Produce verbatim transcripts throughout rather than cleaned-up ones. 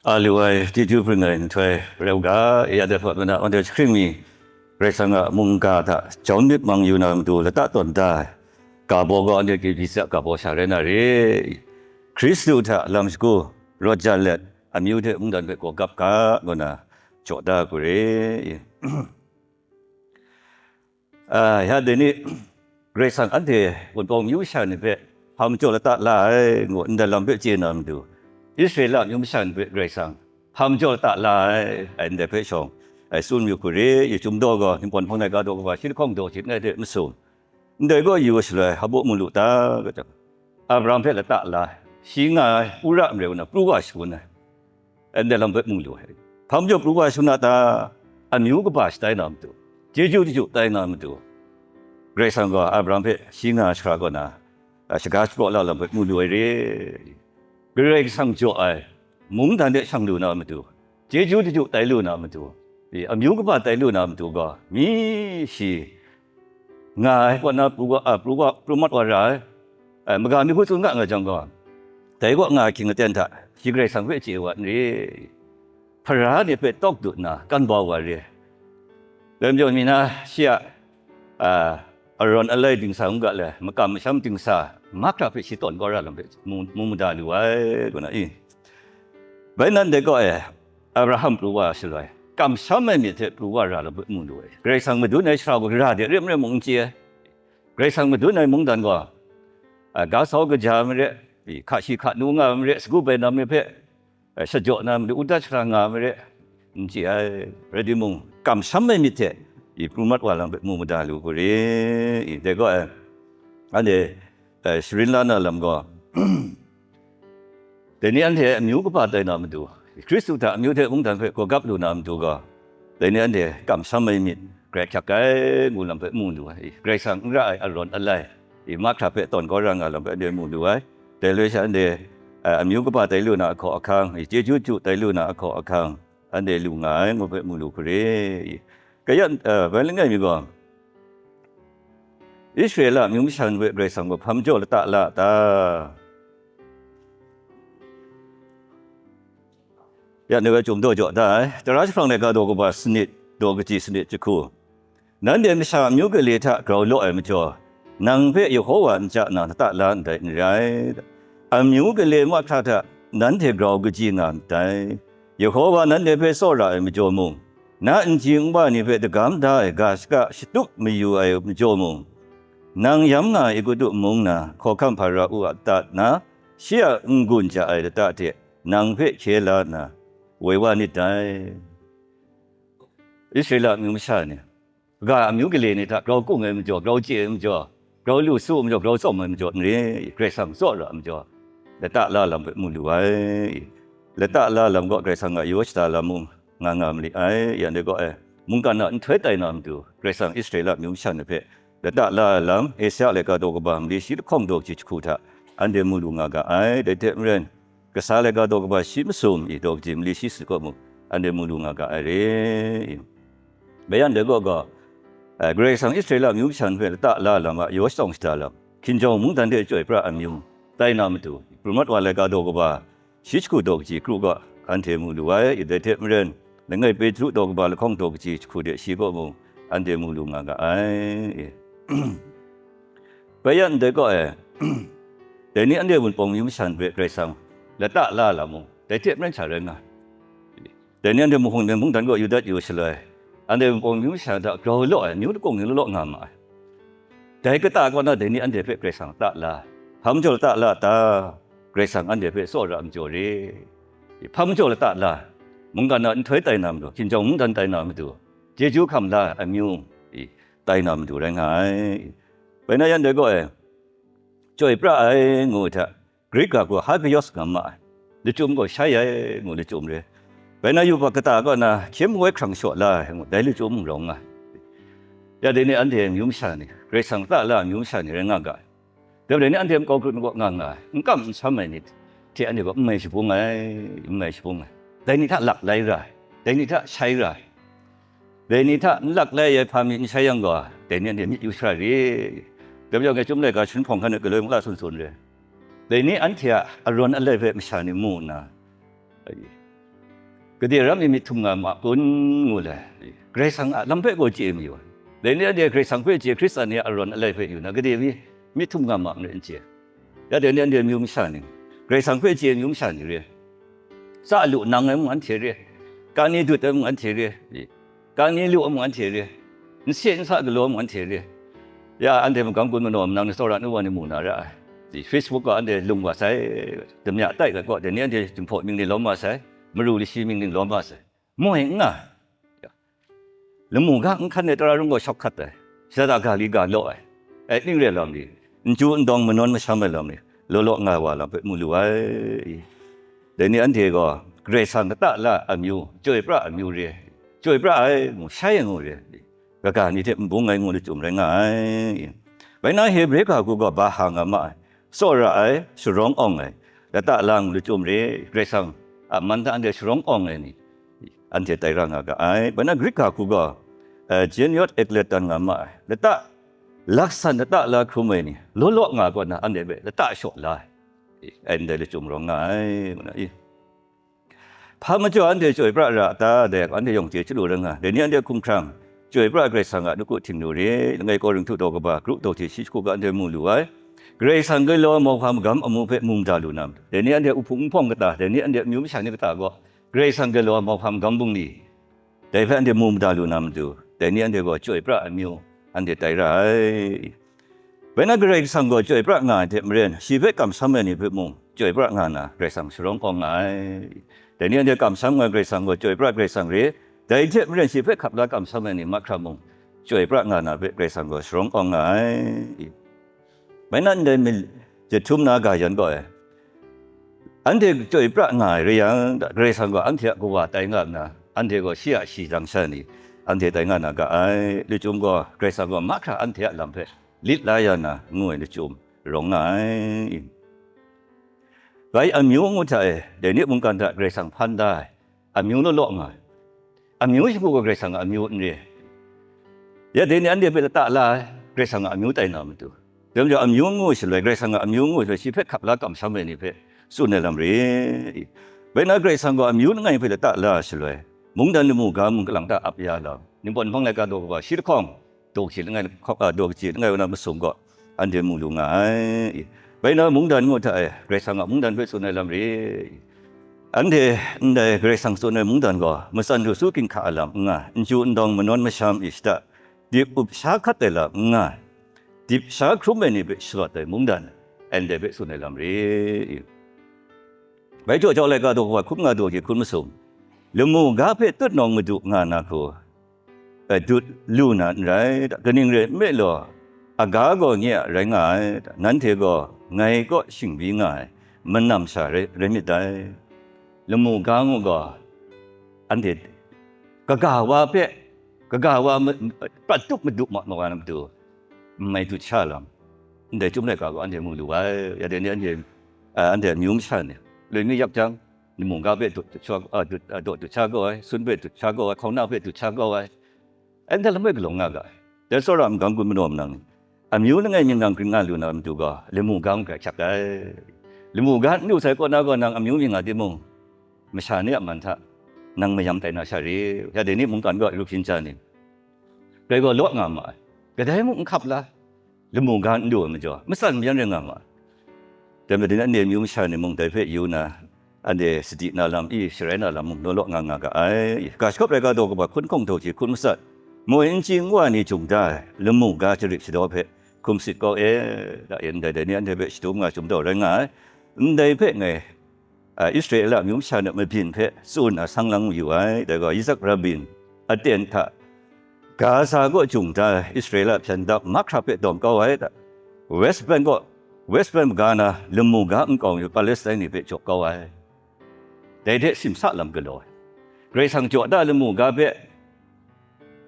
A lu ai chyeju hpring ai nhtoi rau ga, ya de hpawt mana, anhte jahkring mi Karai Kasang a mungga hta jawm myit mang yu na matu lata tawn da ai ga baw gaw, anhte K B C a ga baw sha rai na re. Hkristu hta lam shagu rawt jan let, amyu hte mungdan hpe gaw gap ga, ngu na jaw da ai hku re. Ah, ya dai ni, Karai Kasang anhte Wunpawng amyu masha ni hpe hpa majaw lata la ai, ngu ndai lam hpe chye na matu, Israela amyu masha ni hpe Karai Kasang hpa majaw lata la ai, ai ndai hpe shawng, ai tsun yu hku re. Yu Chyum daw gaw, Ningpawt Nhpawng laika daw kaba shi lahkawng daw shi langai hte masum, ndai gaw yu wa shaloi, hpa baw mu lu ta, ga jang, Abraham hpe lata la, shi nga ai Ura mare kaw na pru wa shangun ai. Ndai lam hpe mu lu ai. Hpa majaw pru wa shangun a ta? Amyu kaba shatai na matu, chyeju chyeju tai na matu, Karai Kasang gaw Abraham hpe shi nga ai sara kaw na, a, shaga shapraw la lam hpe mu lu ai re. Karai Kasang jaw ai, mungdan de shang lu na matu, chyeju chyeju tai lu na matu, i, amyu kaba tai lu na matu gaw, mi shi nga ai kaw na pru wa, a, pru wa, pru mat wa ra ai. Ai, maga mi hku tsun ga nga jang gaw, dai kaw nga ai hkying aten hta, shi Karai Kasang hpe chye wa n re. Hpara ni hpe tawk dut nna, kan bau wa re. Dai majaw mi na, shi a, a, arawng alai dingsa ngu ga le, makam masham dingsa mahkra hpe shi tawn kau ra lam hpe mu, mu mada lu ai, kaw na i. Bai nan dai kaw e, Abraham pru wa shaloi, kamsham ai myit hte pru wa ra lam hpe mu lu ai. Karai Kasang madun ai sara gaw gara de re marai mung n chye ai. Karai Kasang madun ai mungdan gaw, a, ga sau kaja ai marai, i, hka shi hka nu nga ai marai, sagu bai nam ni hpe, a, shajaw na matu, udat sara nga ai marai, n chye ai. Rai timung, kamsham ai myit hte, i, pru mat wa lam hpe mu mada lu hku re. I, dai gaw, e, anhte, e, sharin la na lam gaw, dai ni anhte amyu kaba tai na matu, Hkristu hta amyu hte mungdan hpe gaw gap lu na matu gaw, dai ni anhte kamsham ai myit grai hkyak ai, ngu lam hpe mu lu ai. Karai Kasang n ra ai arawng alai, i, mahkra hpe tawn kau ra nga lam hpe anhte mu lu ai. Dai loi sha anhte, a, amyu kaba tai lu na ahkaw ahkang, i, chyeju chyeju tai lu na ahkaw ahkang, anhte lu nga ai, ngu hpe mu lu hku re. I, kayat, a, bai langai mi gaw, Israela amyu masha ni hpe Karai Kasang gaw hpa majaw lata la a ta? Ya, ndai bai Chyum daw jaw da ai. Tara jahprang laika daw kaba sanit, daw kaji sanit jahku. Nanhte masha amyu gale hta grau law ai majaw, nang hpe Yehova nja na lata la ndai n rai. Amyu gale mahkra hta nanhte grau kaji nga ndai. Yehova nanhte hpe tsawra ai majaw mung, na nji nwa ni hpe dagam da ai ga shaka shatup mayu ai majaw mung, nang yam nga ai Egutu mung na hkawhkam Hpara-u a lata nna, shi a n-gun ja ai lata hte nang hpe hkye la nna, woi wa nit dai. Israela amyu masha ni, ga amyu gale ni hta grau kung ai majaw, grau chye ai majaw, grau lu su ai majaw, grau tsawm ai majaw n re, Karai Kasang tsawra ai majaw, lata la lam hpe mu lu ai. Lata la lam gaw Karai Kasang a yaw shada lam mung nga nga mali ai. Yang dai gaw, e, mungkan a nhtoi tai na matu, Karai Kasang Israela amyu masha ni hpe lata la ai lam, Esaia laika daw kaba mali shi lahkawng daw kaji jahku hta anhte mu lu nga ga ai. Dai hte maren, Kasa laika daw kaba shi masum i daw kaji mali shi sanit kaw mung, anhte mu lu nga ga ai re. Bai yang dai gaw gaw, e, Karai Kasang Israela amyu masha ni hpe lata la lam a yaw shadawn shada lam, hkinjawng mungdan hte chyoi pra ai amyu tai na matu, Pru mat wa laika daw kaba shi jahku daw kaji kru gaw anhte mu lu ai. I dai hte maren, langai Petru daw kaba lahkawng daw kaji jahku de shi kaw mung anhte mu lu nga ga ai. Bai yang ndai gaw, e, dai ni anhte Wunpawng amyu masha ni hpe Karai Kasang lata la lam mung, dai hte maren sha rai nga ai. Dai ni anhte mahkung de mungdan kaw yu dat yu shaloi, anhte Wunpawng amyu masha hta grau law ai amyu lakung ni law law nga ma ai. Dai kata kaw na dai ni anhte hpe Karai Kasang lata la ai. Hpa majaw lata la ta? Karai Kasang anhte hpe tsawra ai majaw re. Hpa majaw lata la? Mungkan a nhtoi tai na matu, hkinjawng mungdan tai na matu, chyeju hkam la ai amyu, i, tai na matu rai nga ai. Bai na yan dai gaw, e, chyoi pra ai ngu ai hta, Grik ga gaw hagios nga ma ai, lachyum gaw shai ai ngu lachyum re. Bai na yubak kata kaw na hkyem woi hkrang shaw la ai ngu, dai lachyum mung rawng nga ai. Ya dai ni anhte amyu masha ni, Karai Kasang lata la ai amyu masha ni rai nga ga ai. Dai bai dai ni anhte makau hkrut ni kaw nga nga ai, n kam n sam ai ni hte anhte gaw n mai shabung ai, n mai shabung ai. Dai ni hta lak lai ra ai, dai ni hta shai ra ai. Dai ni hta n lak lai ai hpa mi n shai yang gaw, dai ni anhte myit yu shara re. Dai majaw ngai Chyum laika shanhpawng hkan de galoi mung la sun sun re. Dai ni anhte a arawng alai hpe masha ni mu nna, Gade ram mi myit htum nga ma kun ngu le, Karai Kasang a lam hpe gaw chye mayu ai. Dai ni anhte Karai Kasang hpe chye, Hkristan ni a arawn alai hpe yu na, gade mi myit htum nga ma marit n chye. Ya dai ni anhte amyu masha ni, Karai Kasang hpe chye amyu masha ni re, tsa lu nang ai mung anhte re, kani dut ai mung anhte re, kani lu ai mung anhte re, n se n sa galaw ai mung anhte re. Ya anhte magam gun manaw manang ni tsawra nu wa ni mu na ra ai. Facebook gaw anhte lung wa sai, damya tai gat gaw, dai ni anhte Jinghpaw mying ni lawm wa sai, Maru Lashi mying ni lawm wa sai. Moi n nga ai. Lamu ga n hkan ai tara rung gaw shawk hkat ai, shada ga li ga law ai, ai ning rai lam ni, n chyu n dawng manawn masham ai lam ni, law law nga ai wa lam hpe mu lu ai. Dai ni anhte gaw Karai Kasang lata la ai amyu, chyoi pra ai amyu re, chyoi pra ai ngu, shai ai ngu re, kaga ni hte n bung ai ngu lachyum rai nga ai. Bai na Hebre ga hku gaw ba ha nga ma ai, tsawra ai, sharawng awng ai, lata la ngu lachyum re, Karai Kasang a man hta anhte sharawng awng ai ni, anhte tai ra nga ga ai. Bai na Grik ga hku gaw, eh, geniot ekletan nga ma ai, lata, laksan lata la hkrum ai ni, law law nga ai kaw na anhte hpe lata shaw la ai, ai ndai lachyum rawng nga ai, ngu na i. Hpa majaw anhte chyoi pra ra a ta? Dai anhte yawng chye chyalu rai nga, dai ni anhte hkumhkrang, chyoi pra Karai Kasang a nawku htingnu re, langai Korinhtu daw kaba, kru daw hte shi jahku ga anhte mu lu ai. Karai Kasang galaw ai mauhpa magam amu hpe mu mada lu na, dai ni anhte uhpung nhpawng kata, dai ni anhte amyu masha ni kata gaw, Karai Kasang galaw ai mauhpa magam bungli, dai hpe anhte mu mada lu na matu, dai ni anhte gaw chyoi pra ai amyu anhte tai ra ai. Bai na Karai Kasang gaw chyoi pra nga ai hte maren, shi hpe kamsham ai ni hpe mung chyoi pra nga na Karai Kasang sharawng awng nga ai. Dai ni anhte kamsham nga ai Karai Kasang gaw chyoi pra Karai Kasang re, dai hte maren shi hpe hkap la kamsham ai ni mahkra mung chyoi pra nga na hpe Karai Kasang gaw sharawng awng nga ai. Bai na ndai mi jahtum na ga yan gaw e, anhte chyoi pra nga ai rai yang, Karai Kasang gaw anhte a kawa tai nga nna, anhte gaw shi a shi dang sha ni, anhte tai nga na ga ai. Lachyum gaw Karai Kasang gaw mahkra anhte a lam hpe lit la ya na ngu ai lachyum rawng nga ai. Bai amyu ngu hta e, dai ni mungkan hta Karai Kasang hpan da ai, amyu law law nga ai. Amyu shagu gaw Karai Kasang a amyu n re. Ya dai ni anhte hpe lata la ai, Karai Kasang a amyu tai na matu. Dai majaw amyu ngu shaloi, Karai Kasang a amyu ngu shaloi, shi hpe hkap la kamsham ai ni hpe tsun ai lam re. Bai na Karai Kasang gaw amyu langai hpe lata la shaloi, mungdan lamu ga mung kalang ta ap ya lam, Ningpawt Nhpang laika daw kaba shi lahkawng, daw kaji langai, a, daw kaji langai wa na masum gaw, anhte mu lu nga ai. Bai na mungdan ngu hta e, Karai Kasang a mungdan hpe tsun ai lam re. Anhte ndai Karai Kasang tsun ai mungdan gaw, matsan lu su ginhka a lam n nga, n chyu n dawng manawn masham i shada, dip up sha hkat ai lam n nga, dip sha hkrum ai ni hpe sharawt ai mungdan, anhte hpe tsun ai lam re. Bai jaw jau laika daw kaba hkun nga daw hkye hkun masum, lamu ga hpe tutnawng madu nga na hku, e, dut lu na n rai, kaning rai nme law, aga gaw nye a rai nga ai, nanhte gaw ngai kaw shingbi nga ai manam sha rai, rai myit dai. Lamu ga ngu gaw, anhte kaga wa hpe, kaga wa ma-, prat tup madup ma, ma wa na matu, n mai dut sha lam, ndai Chyum laika gaw anhte mu lu ai. Ya dai ni anhte, a, anhte amyu masha ni, loi mi yak jang, lamu ga hpe dut, dut sha, a, dut, a, dut, dut sha gaw ai, sun hpe dut sha gaw ai, hkauna hpe dut sha gaw ai, anhte lam hpe galaw nga ga ai. Dai tsawra magam gun manaw manang ni, amyu langai mying nang kring nga lu na matu gaw, lamu ga mung hkrai hkyak ai. Lamu ga n lu sai kaw na gaw, nang amyu mying nga timung, masha ni a man hta nang mayam tai na sha re. Ya dai ni mungkan gaw rup shinja ni, grai gaw law nga ma ai. Kadai mung n hkap la, lamu ga n lu ai majaw, matsan mayan rai nga ma ai. Dai majaw, anhte amyu masha ni mung dai hpe yu na, anhte sadi na lam, i sharai na lam mung law law nga nga ga ai. Ga shakawp laika daw kaba hkun hkawng daw hkye hkun matsat, moi n chyi n wa ni jung da ai lamu ga jarit shadaw hpe hkum sit kau e, da yen dai, dai ni anhte hpe shadum nga chyum daw rai nga ai. Ndai hpe ngai, a, Israela amyu masha ni mabyin hpe tsun na sang lang yu ai. Dai gaw, Yitzhak Rabin aten hta Gaza kaw jung da ai Israela hpyen dap mahkra hpe dawm kau ai, da. West Bank kaw, West Bank maga na lamu ga nkau mi Palestine ni hpe jaw kau ai. Dai hte simsa lam galaw ai. Karai Kasang jaw da ai lamu ga hpe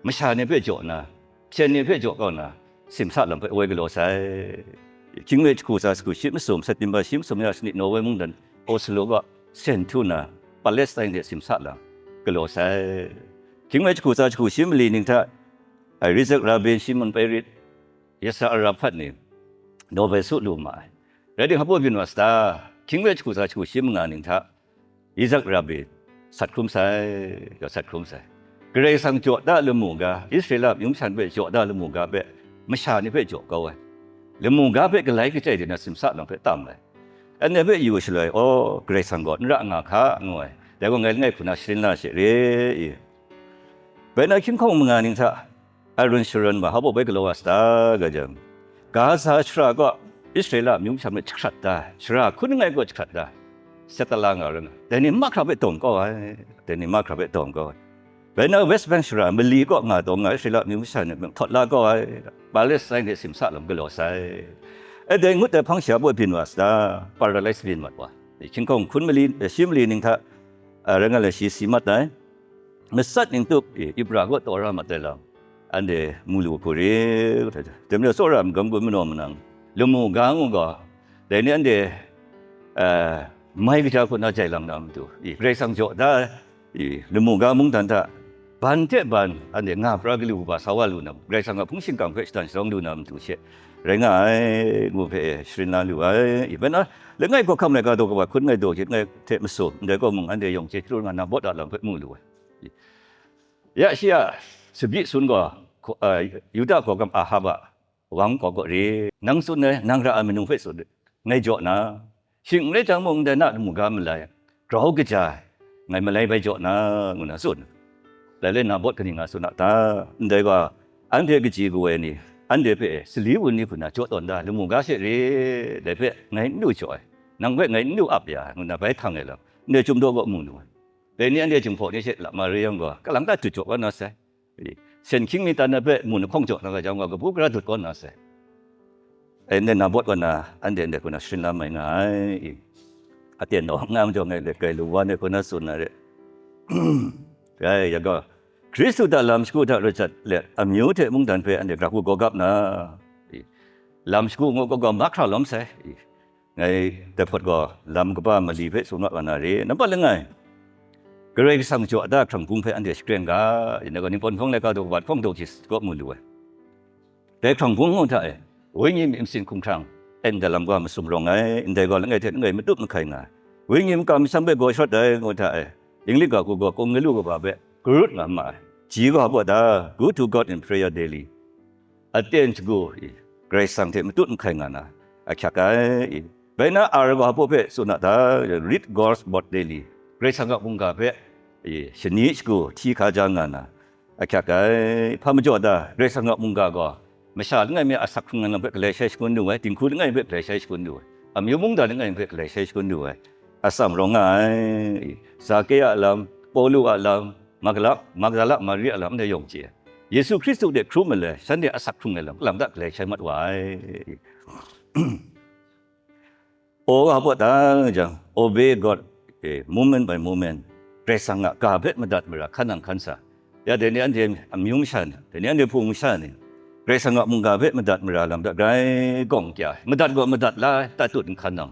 masha ni hpe jaw na, hpyen ni hpe jaw kau na, simsa lam hpe woi galaw sai. Hkying mi jahku tsa jahku shi masum, September shi masum ya sanit Norway mungdan Oslo kaw sen htu na, Palestine hte simsa lam galaw sai. Hkying mi jahku tsa jahku shi mali ning hta, ai, Yitzhak Rabin, Shimon Peres, Yasser Arafat ni Nobel su lu ma ai. Rai timung, hpa byin wa sata? Hkying mi jahku tsa jahku shi manga ning hta, Yitzhak Rabin, sat hkrum sai, ga sat hkrum sai. Karai Kasang jaw da lamu ga, Israela amyu masha ni hpe jaw da lamu ga hpe, masha ni hpe jaw kau ai. Lamu ga hpe galai kachye de na simsa lam hpe tam ai. Anhte hpe yu shaloi, aw, Karai Kasang gaw n ra nga hka, ngu ai. Dai gaw ngai langai hku na sharin la she re i. Bai na hkying hkawng manga ning hta, arun sharun ma, hpa baw bai galaw wa sa ta, ga jang, Gaza shara kaw Israela amyu masha hpe jahkrat da, shara hkun langai kaw jahkrat da, set tala nga rai nga, dai ni mahkra hpe dawng kau ai, dai ni mahkra hpe dawng kau ai. Bai na West Bank shara mali kaw nga dawng nga Israela amyu masha ni hpe htawt la kau ai, Palestine hte simsa lam galaw sai. E dai ngut ai hpang shi a baw byin wa sa ta, paralyze byin mat wa, hkying hkawng hkun mali, shi mali ning hta, a, rai nga le shi si mat ai. Matsat ning tup i, Ibra kaw taw ra mat ai lam, anhte mu lu hku ri, dai majaw tsawra magam gun manaw manang, lamu ga ngu gaw, dai ni anhte, eh, mai kaja hku na jai lang na matu, i, Karai Kasang jaw da, i, lamu ga mungdan hta, ban hte ban, anhte nga pra galu kaba sa wa lu na, Karai Kasang a hpung shingkang hpe shatan sharawng lu na matu she, rai nga ai, ngu hpe e sharin la lu ai, i, bai na, langai hkawhkam laika daw kaba hkun ngai daw hkyit ngai hte masu, ndai kaw mung anhte yawng chye chyalu nga Nabawt a lam hpe mu lu ai. Ya shi a tsabyi sun gaw, hku-, a, Yuda hkawhkam Ahab a wang kaw kaw re, nang tsun ai, nang ra ai manu hpe tsun, ngai jaw na, shing n rai jang mung, ndai na lamu ga malai, grau kaja ai, ngai malai bai jaw na, ngu na tsun. Lai lai Nabawt kaning nga tsun a ta? Ndai gaw, anhte kaji kawoi ni, anhte hpe sali wun ni hku na jaw tawn da, lamu ga she re, dai hpe ngai n lu jaw ai, nang hpe ngai n lu ap ya, ngu na bai hkang ai lam, ndai chyum daw kaw mu lu ai. Dai ni anhte Jinghpaw ni she lama re yang gaw, kalang ta dut jaw kau na sai. Sen hkying mi tan na hpe mun ahkawng jaw na ga jang gaw, kabu gara dut kau na sai. E, ndai Nabawt kaw na, anhte ndai hku na sharin la mai nga ai. Aten naw nga majaw ngai let kai lu wa ndai hku na tsun na re. Rai, ya gaw, Hkristu hta lam shagu hta rat jat let, amyu hte mungdan hpe anhte gara hku gaw gap na, lam shagu ngu gaw gaw mahkra lawm sai. Ngai dai hpawt gaw lam kaba mali hpe tsun wa na re, nampat langai, Karai Kasang jaw da hkrang bung hpe anhte shakreng ga, yin gaw, Ningpawt Nhpawng laika daw kaba hkawng daw hti kaw mu lu ai. Dai hkrang bung ngu hta e, wenyi myit masin hkumhkrang, en da lam gaw masum rawng ai, ndai gaw langai hte langai matup mahkai nga ai. Wenyi makam masham hpe gaw sharawt ai ngu hta e, Inglik ga hku gaw kung galu kaba hpe garut nga ma ai. Ji gaw hpa ta, Go to God in prayer daily. Aten shagu i, Karai Kasang hte matut mahkai nga na ahkyak ai i. Bai na, ar wa hpaw hpe tsun a ta, read God's word daily. Karai Kasang a mungga hpe i, shani shagu hti hkaja nga na ahkyak ai. Hpa majaw ta, Karai Kasang a mungga gaw masha langai mi a asak hkrung ai lam hpe galai shai shangun lu ai, dinghku langai hpe galai shai shangun lu ai, amyu mungdan langai hpe galai shai shangun lu ai, atsam rawng nga ai. Zakeya a lam, Pawlu a lam, Magdala, Magdala Mari a lam ndai yawng chye ai. Yesu Hkristu de hkrum ai le, shanhte asak hkrung ai lam, lam ta galai shai mat wa ai. O ga hpaw ta jang, obey God, eh, moment by moment, Karai Kasang a ga hpe madat mara hkan nang hkan sa. Ya, dai ni anhte amyu masha ni, dai ni anhte hpung masha ni, Karai Kasang a mungga hpe madat mara lam hta grai gawng kya ai. Madat gaw madat la ai, tatut nhkan nang.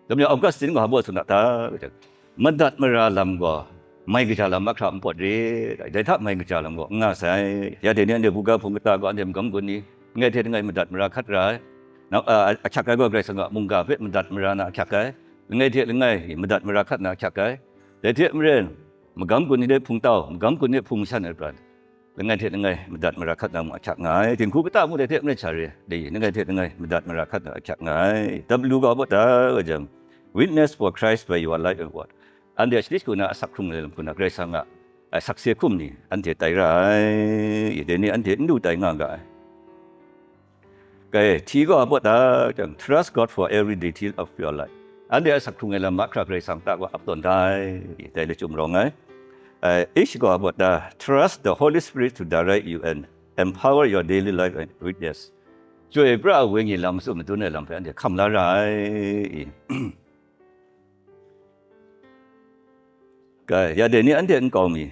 Dai majaw Augustine gaw hpa baw tsun a ta, madat mara lam gaw, mai kaja lam mahkra n pawt re, dai hta mai kaja lam gaw n nga sai. Ya, dai ni anhte buga hpung kata gaw anhte magam gun ni, langai hte langai madat mara hkat ra ai. Nang, a, a, ahkyak ai gaw Karai Kasang a mungga hpe madat mara na ahkyak ai. Langai hte langai madat mara hkat na ahkyak ai. Dai hte maren, magam gun ni de hpung tau, magam gun ni hpung masha na pran, langai hte langai madat mara hkat na mung ahkyak nga ai. Dinghku kata mung dai hte maren sha re, dai langai hte langai madat mara hkat na ahkyak nga ai. W ga hpaw ta ga jang, witness for Christ by your life and word. Anhte shani shagu na asak hkrung ai lam hku na Karai Kasang a, a sakse hkum ni anhte tai ra ai. Dai ni anhte n lu tai nga ga ai. Kai, T ga hpaw ta jang, trust God for every detail of your life. Anhte asak hkrung ai lam mahkra Karai Kasang ta gaw ap tawn da ai, dai lachyum rawng ai. Ai, H ga hpaw ta, trust the Holy Spirit to direct you and empower your daily life and witness. Chyoi pra ai wenyi lam matsun madun ai lam hpe anhte hkam la ra ai. Kai, ya dai ni anhte nkau mi,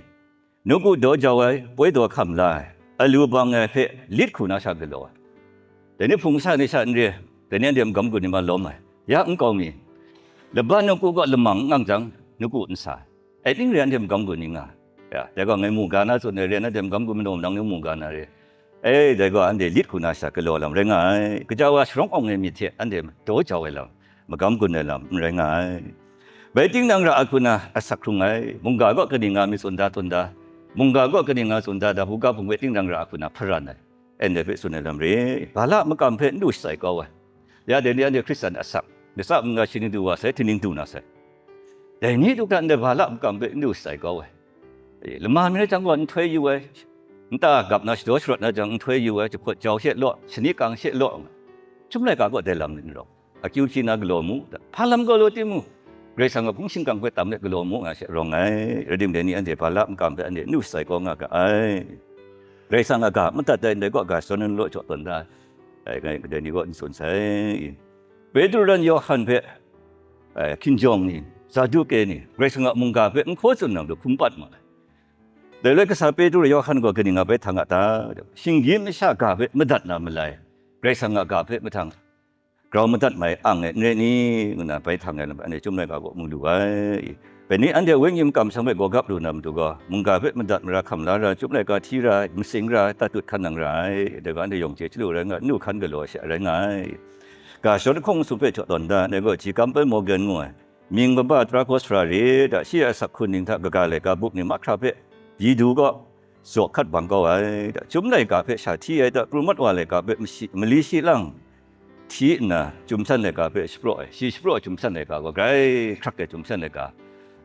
nawku daw jau ai, poi daw hkam la ai, alu bang ai hpe lit hku na sha galaw ai. Dai ni hpung masha ni sha n re, dai ni anhte magam gun ni ma lawm ai. Ya nkau mi, laban nawku gaw lamang n ang jang, nawku n sa ai. Aning re anhte magam gun ni nga ai. Ya, dai gaw ngai mu ga na tsun ai re, anhte magam gun manaw manang ni mu ga na re. E, dai gaw anhte lit hku na sha galaw lam rai nga ai. Kaja wa sharawng awng ai myit hte anhte daw jau ai lam, magam gun ai lam n rai nga ai. Bai ting nang ra a hku na asak hkrung ai, mungga gaw kaning nga mi tsun da tsun da, mungga gaw kaning nga tsun da da, buga bung bai ting nang ra a hku na hparan ai, anhte hpe tsun ai lam re, Bala makam hpe n du shatsai kau ai. Ya dai ni anhte Hkristan asak, latsa mung na shing du wa sai, htingning du na sai. Dai ni du hta ndai Bala makam hpe n du shatsai kau ai. E, lama mi rai jang gaw nhtoi yu ai, nta gap na shadaw sharawt na jang nhtoi yu ai, jahpawt jau she law, shani kang she law, chyum laika gaw dai lam ni n rawng. Akyu hpyi na galaw mu, hpa lam galaw timung, Karai Kasang a hpung shingkang hpe tam let galaw mu nga she rawng ai. Rai tim, dai ni anhte Bala makam hpe anhte nu shatsai kau nga ga ai. Karai Kasang a ga madat ai ndai gaw, ga shadawn na law jaw tawn da ai, ngai dai ni gaw n tsun sai. Petru ran Yawhan hpe, ai, hkinjawng ni, Saduke ni, Karai Kasang a mungga hpe n hkaw tsun na matu hkum pat ma ai. Dai loi kasa Petru Yawhan gaw kaning nga bai htang a ta? Shinggyim masha ga hpe madat na malai, Karai Kasang a ga hpe mahtang grau madat mai ang e, n rai ni? Ngu na bai htang ai lam hpe anhte Chyum Laika gaw mu lu ai. Bai ni anhte wenyi makam masham hpe gawgap lu na matu gaw, mungga hpe madat mara hkam la ra, Chyum Laika hti ra, masing ra, tatut hkan nang ra ai. Dai gaw anhte yawng chye chyalu rai nga, nu hkan galaw ai sha rai nga ai. Ga shadawn hkawng masum hpe jaw tawn da, dai gaw G. Campbell Morgan ngu ai, mying kaba tara hkaw sara re da, shi a asak hkrung ning hta kaga laika bup ni mahkra hpe, Yesu gaw zaw hkat bang kau ai da, Chyum Laika hpe sha hti ai da, Pru Mat Wa Laika hpe mashi, mali shi lang hti nna, Chyum San Laika hpe shapraw ai, shi shapraw ai Chyum San Laika gaw grai hkrak ai Chyum San Laika,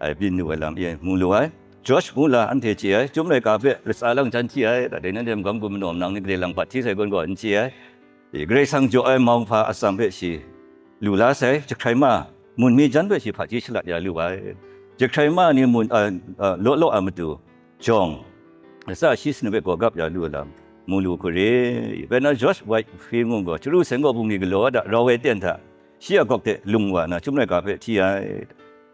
ai, byin lu ai lam e mu lu ai. George Muller anhte chye ai, Chyum Laika hpe latsa lang jan hti ai da, dai ni anhte magam gun manaw manang ni gade lang bat hti sai gawn gaw n chye ai. E, Karai Kasang jaw ai mauhpa atsam hpe shi lu la sai, jahkrai ma, mun mi jan hpe shi hpaji shalat ya lu ai. Jahkrai ma ni mun, a, a, law law a matu jawng, latsa shi sanu hpe gawgap ya lu ai lam mu lu hku re. Bai na George Whitefield ngu gaw, Chyaru Seng gaw bungli galaw da, rau ai ten hta, shi a gawk hte lung wa na, Chyum Laika hpe hti ai.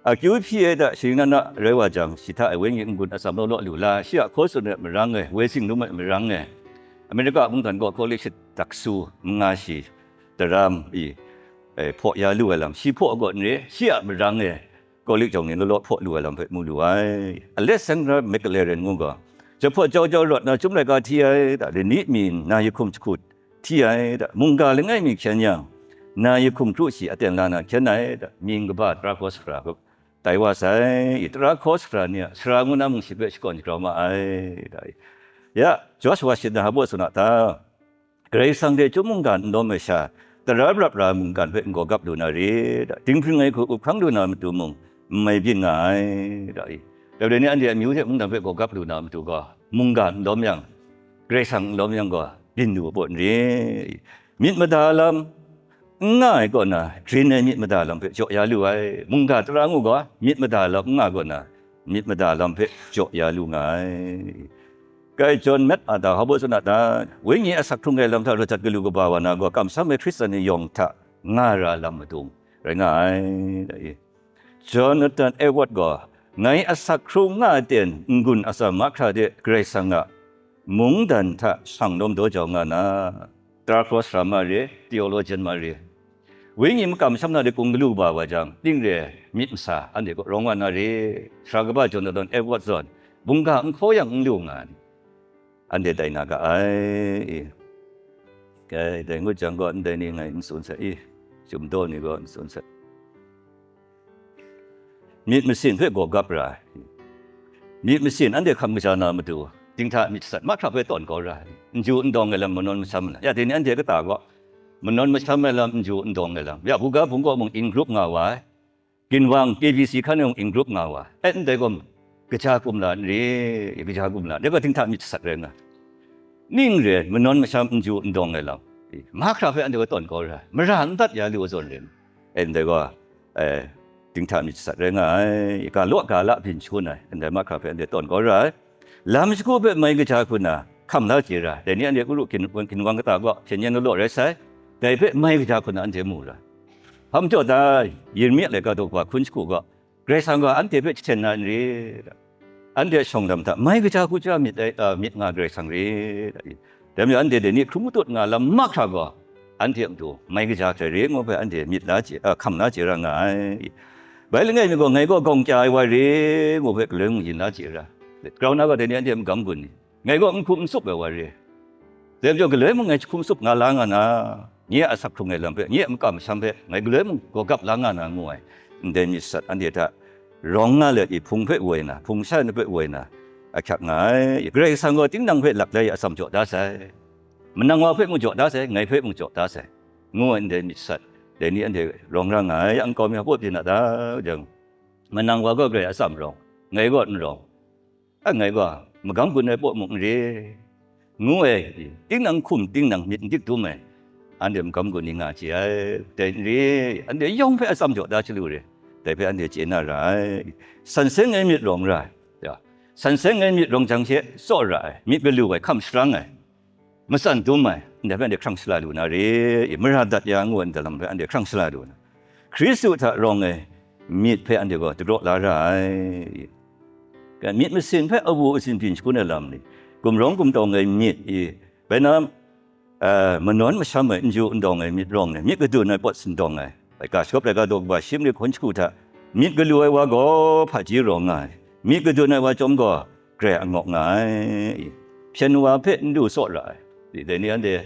Akyu hpyi ai da, sharin na na rai wa jang, shi hta ai wenyi n-gun atsam law law lu la, shi a hkaw tsun ai marang e, woi singlum ai marang e, Amerika mungdan gaw college daksu manga shi daram i, e, hpaw ya lu ai lam, shi hpaw gaw n re, shi a marang e, college jawng ni law law hpaw lu ai lam hpe mu lu ai. Alexander McLaren ngu gaw, jahpawt jau jau rawt na Chyum Laika hti ai da, lani mi na yahkum jahku hti ai da, mungga langai mi hkyen yang, na yahkum kru shi aten la na hkyen ai da, mying kaba tara hkaw sara hpe tai wa sai. I tara hkaw sara ni a sara ngu na mung shi hpe shakawn shagrau ma ai da. Ya, George Washington hpa baw tsun a ta? Karai Kasang hte chyum mungga n lawm ai sha, tara rap ra mungkan hpe n gawgap lu na re da, dinghpring ai hku up hkang lu na matu mung, n mai byin nga ai da. I, dai ni anhte amyu hte mungdan hpe gawgap lu na matu gaw, mungga n lawm yang, Karai Kasang n lawm yang gaw, byin lu ai pawt n re. Myit mada lam n nga ai kaw na, grin ai myit mada lam hpe jaw ya lu ai. Mungga tara ngu gaw, myit mada lam n nga kaw na, myit mada lam hpe jaw ya lu nga ai. Kai John Mat a ta hpa baw tsun a ta? Wenyi asak hkrung ai lam hta rawt jat galu kaba wa na gaw, kamsham ai Hkristan ni yawng hta nga ra lam madung rai nga ai. Jonathan Edward gaw, ngai asak hkrung nga ai ten n-gun atsam mahkra de Karai Kasang a mungdan hta shang lawm daw jau nga na, tara hkaw sara ma re, theologian ma re, wenyi makam masham na de kung galu kaba wa jang, ning re myit masa anhte kaw rawng wa na re. Sara kaba Jonathan Edward zawn, mungga n hkaw yang n lu nga ai, anhte tai na ga ai. Kai, dai ngut jang gaw, ndai ni ngai n tsun sai, i, chyum daw ni gaw n tsun sai. Myit masin hpe gawgap ra ai. Myit masin anhte hkam kaja na matu, dinghta myit sat mahkra hpe tawn kau ra ai. N ju n dawng ai lam, manawn masham ai lam, ya, dai ni anhte kata gaw, manawn masham ai lam, n ju n dawng ai lam, ya, buga bungkaw mung in group nga wa ai. Ginwang K B C hkan e mung in group nga wa ai. Ndai gaw, kaja kumla n re, kaja kumla, dai gaw dinghta myit sat rai nga. Ning re, manawn masham n ju n dawng ai lam, mahkra hpe anhte gaw tawn kau ra ai, mara n dat ya lu ai zawn rai. E, ndai gaw, e, dinghta myit sat rai nga ai, ga law ga la byin shangun ai, ndai mahkra hpe anhte tawn kau ra ai. Lam shagu hpe mai kaja hku na hkam la chye ra, dai ni anhte kuru ginwang kata gaw hpyen yen law law rai sai, dai hpe mai kaja hku na anhte mu ra. Hpa majaw ta, Yeremia laika daw kaba hkun shagu gaw, Karai Kasang gaw anhte hpe jahten na n re, anhte a shawng lam hta mai kaja hku ja myit ai, a, myit nga Karai Kasang re, dai majaw anhte dai ni hkrum matut nga lam mahkra gaw, anhte a matu mai kaja hkrai re ngu hpe anhte myit la chye, a, hkam la chye ra nga ai. Bai langai mi gaw, ngai gaw gawng kya ai wa re ngu hpe galoi mung yin la chye ra. Grau na gaw dai ni anhte magam gun ni, ngai gaw n hkum n tsup ai wa re. Dai majaw galoi mung ngai jahkum tsup nga la nga na, nye a asak hkrung ai lam hpe, nye a makam masham hpe, ngai galoi mung gawgap la nga na ngu ai, ndai myit sat anhte hta rawng nga let i, hpung hpe woi na, hpung sha ni hpe woi na, ahkyak nga ai. Karai Kasang gaw tinang hpe lak lai atsam jaw da sai, manang wa hpe mung jaw da sai, ngai hpe mung jaw da sai, ngu ai ndai myit sat, dai ni anhte rawng ra nga ai, yang kau mi hpaw pyin a ta jang, manang wa gaw Karai atsam rawng, ngai gaw n rawng, a ngai gaw magam gun ai paw mung n re, ngu ai, tinang hkum tinang myit n dik dum ai, anhte magam gun ni nga chye ai, dai n re, anhte yawng hpe atsam jaw da chyalu re, dai hpe anhte chye na ra ai. San seng ai myit rawng ra ai, ya, san seng ai myit rawng jang she tsaw ra ai, myit galu ai, hkam sharang ai, matsan dum ai, ndai hpe anhte hkrang shala lu na re i, mara dat ya ngu ai ndalam hpe anhte hkrang shala lu na, Hkristu hta rawng ai myit hpe anhte gaw dagraw la ra ai. Myit masin hpe awu asin byin shangun ai lam ni, gumrawng gumtawng ai myit i, bai na, a, manawn masham ai, n ju n dawng ai myit rawng ai, myit kadun ai pawt sindawng ai, laika shagawp laika daw kaba shi mali hkawn shagu hta myit galu ai wa gaw hpaji rawng nga ai, myit kadun ai wa chyawm gaw Karai angawk nga ai. Hpyen wa hpe n du tsaw ra ai, dai ni anhte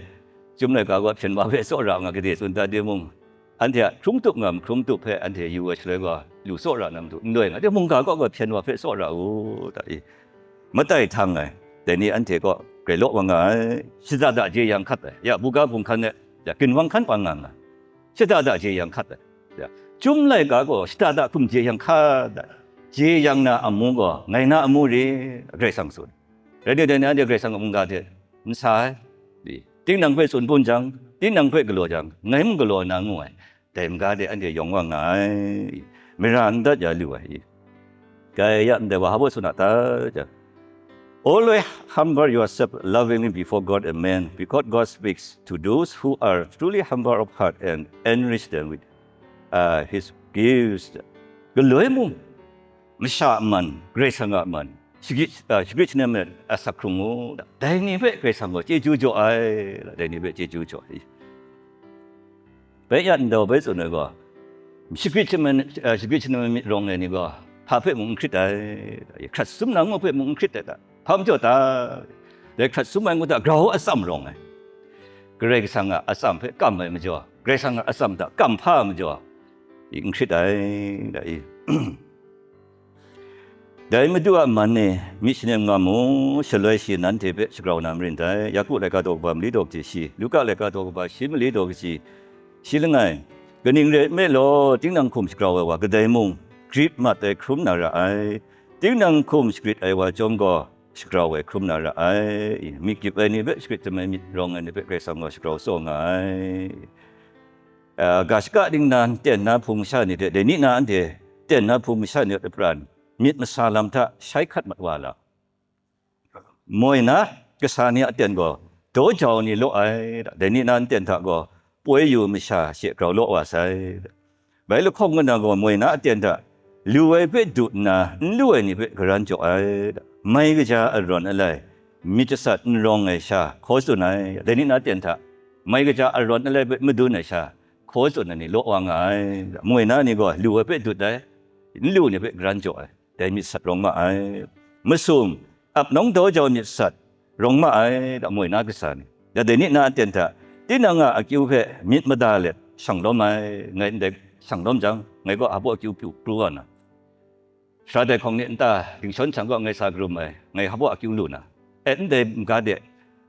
chyum laika gaw hpyen wa hpe tsaw ra nga, gade tsun ta timung, anhte a hkrum tup ngam hkrum tup hpe anhte yu ai shaloi gaw, lu tsaw ra na matu n loi nga, de mungga kaw gaw hpyen wa hpe tsaw ra u, ta i, matai htang ai, dai ni anhte kaw grai law wa nga ai, shada da jeyang hkat ai, ya, buga hpung hkan e, ya, ginwang hkan pang nga nga, shada da jeyang hkat ai, ya, chyum laika gaw shada da hkum jeyang hkat ai, jeyang na amu gaw, ngai na amu re, Karai Kasang tsun. Rai nme, dai ni anhte Karai Kasang a mungga hte n sa ai, tinang hpe tsun bun jang, tinang hpe galaw jang, ngai mung galaw na ngu ai, dai mungga de anhte yawng wa nga ai, mara n dat ya lu ai. Dai ya ndai wa hpa baw tsun a ta jang, "Always humble yourself lovingly before God and men, because God speaks to those who are truly humble of heart and enrich them with, uh, his gifts." Galoi mung, masha a man, Karai Kasang a man, shagrit, ah, shagrit shanem ai asak hkrung u, dai ni hpe Karai Kasang gaw chyeju jaw ai, dai ni hpe chyeju jaw ai. Bai ya ndau bai tsun ai gaw, shagrit shanem, ah, shagrit shanem ai myit rawng ai ni gaw, hpa hpe mung n hkrit ai, hkrat sum na ngu hpe mung n hkrit ai ta, hpa majaw ta, dai hkrat sum ai ngu hta grau atsam rawng ai, Karai Kasang a atsam hpe kam ai majaw, Karai Kasang a atsam hta kam hpa ai majaw, i n hkrit ai, da i. Dai Madu a man e myit shanem nga mu, shaloi shi nanhte hpe shagrau na marin dai. Yaku laika daw kaba mali daw kaji shi, Luka laika daw kaba shi mali daw kaji shi langai. Kaning rai nme law, tinang hkum shagrau ai wa kadai mung, grit mat ai hkrum na ra ai. Tinang hkum shagrit ai wa chyawm gaw, shagrau ai hkrum na ra ai. Myit gyip ai ni hpe shagrit dem ai myit rawng ai ni hpe Karai Kasang gaw shagrau tsaw nga ai. A, ga shaka dingnan ten na hpung masha ni hte, dai ni na anhte ten na hpung masha ni a pran, myit masa lam hta shai hkat mat wa la. Moi na kasa ni a ten gaw daw jau ni law ai, dai ni na nten hta gaw poi yu masha she grau law wa sai. Bai lahkawng kaw na gaw moi na a ten hta lu ai hpe dut nna, n lu ai ni hpe garan jaw ai. Mai kaja arawn alai, myit jasat n rawng ai sha hkaw tsun ai, dai ni na ten hta mai kaja arawn alai hpe madun ai sha hkaw tsun ai ni law wa nga ai. Moi na ni gaw lu ai hpe dut ai, n lu ni hpe garan jaw ai, dai myit sat rawng ma ai. Masum, ap nawng daw jau myit sat rawng ma ai, da moi na kasa ni. Ya dai ni na aten hta, tinang a akyu hpe myit mada let shang lawm ai, ngai ndai shang lawm jang, ngai gaw hpa baw akyu pru, pru wa na. Sara dai hkawng ni nta, dingshawng jang gaw ngai sa karum ai, ngai hpa baw akyu lu na. E, ndai ga de,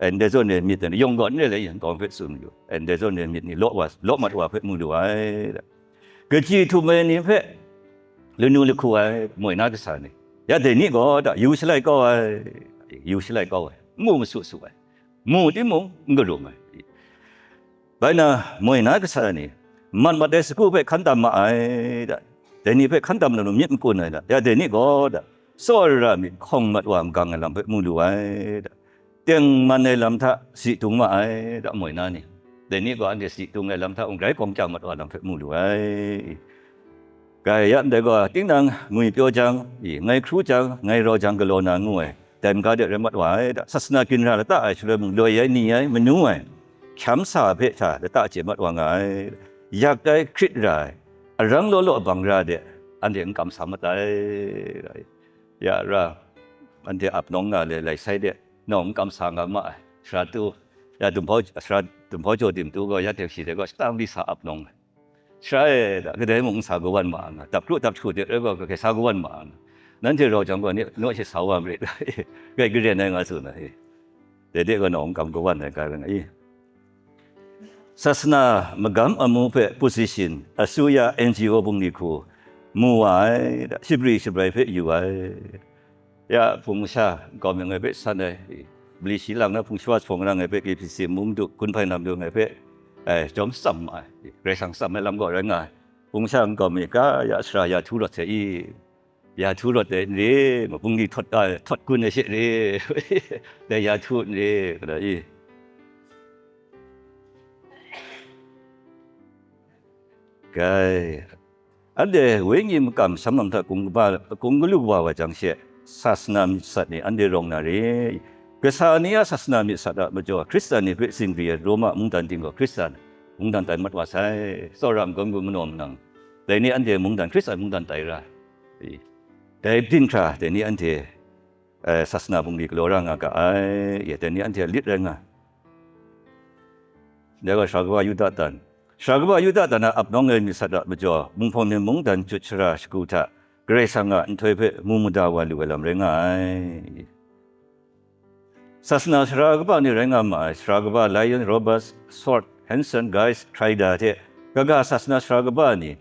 e, ndai zawn e myit e, yawng gaw n re le yin, kawng hpe tsun yu. E, ndai zawn e myit ni law wa, law mat wa hpe mu lu ai. Kaji htum ai ni hpe lanu lahku ai moi na kasa ni, ya dai ni gaw da yu shalai kau ai, yu shalai kau ai, n mu masu su ai, mu timung n karum ai. Bai na, moi na kasa ni, mat mat ai sagu hpe hkan tam ma ai da, dai ni hpe hkan tam lalu myit makun ai da, ya dai ni gaw da, tsawra myit hkawng mat wa magang ai lam hpe mu lu ai da, tengman ai lam hta si dung ma ai da, moi na ni, dai ni gaw anhte si dung ai lam hta hkungrai gawng chyang mat wa lam hpe mu lu ai. Grai ya ndai gaw, tinang ngwi pyaw jang, i, ngai hkru jang, ngai rau jang galaw na ngu ai, dai maga de rai mat wa ai da, sasana ginra lata ai shaloi mung loi ai, ni ai, manu ai, hkyam sa hpe hta lata chye mat wa nga ai, yak ai hkrit ra ai, arang law law bang ra de, anhte n kamsa mat ai, ya ra, anhte ap nawng nga le lai sai de, nawng n kamsa nga ma ai, sara tu, ya, dumhpau, sara dumhpau jaw tim tu gaw, ya hte shi de gaw, shata mali sa ap nawng ai. Sara e, da, kadai mung n sa kawan ma nga, dap kru dap jahku de rai gaw, grai sa kawan ma nga, nanhte rau jang gaw, ni naw she sa wa marit, grai garen ai nga tsun ai. Dai de gaw, nawng kam kawan ai ga rai nga i. Sasana magam amu hpe position, asuya, N G O bungli hku mu wa ai, da, shabri shabrai hpe yu ai. Ya, hpung masha nkau myang ai hpe san ai, mali shi lang na hpung shawa jahpawng ra ngai hpe, K B C mu madu, gun hpai na madu ngai hpe, ai, jawm tsam ai, Karai Kasang tsam ai lam gaw rai nga ai. Hpung masha nkau mi ga, ya sara ya htu rawt sai i, ya htu rawt ai n re, ma bungli htawt, ai, htawt gun ai she re, dai ya htu n re, kada i. Gai, anhte wenyi makam masham lam hta kung kaba, kung galu kaba wa jang she, sasana myit sat ni anhte rawng na re. Kasa ni a sasana myit sat a majaw, Hkristan ni hpe zingri ai Roma mungdan ting gaw Hkristan mungdan tai mat wa sai. Tsawra magam gun manaw manang, dai ni anhte mungdan, Hkristan mungdan tai ra ai. Dai byin hkra, dai ni anhte, eh, sasana bungli galaw ra nga ga ai. Ya, dai ni anhte a lit rai nga. Dai gaw sara kaba Yuda tan. Sara kaba Yuda tan a ap nawng ai myit sat a majaw, Munghpawng ni mungdan jut shara shagu hta Karai Kasang a nhtoi hpe mu mada wa lu ai lam rai nga ai. Sasana sara kaba ni rai nga ma ai, sara kaba Lyons, Roberts, Sword, Hanson, Guise, Crider hte kaga sasana sara kaba ni,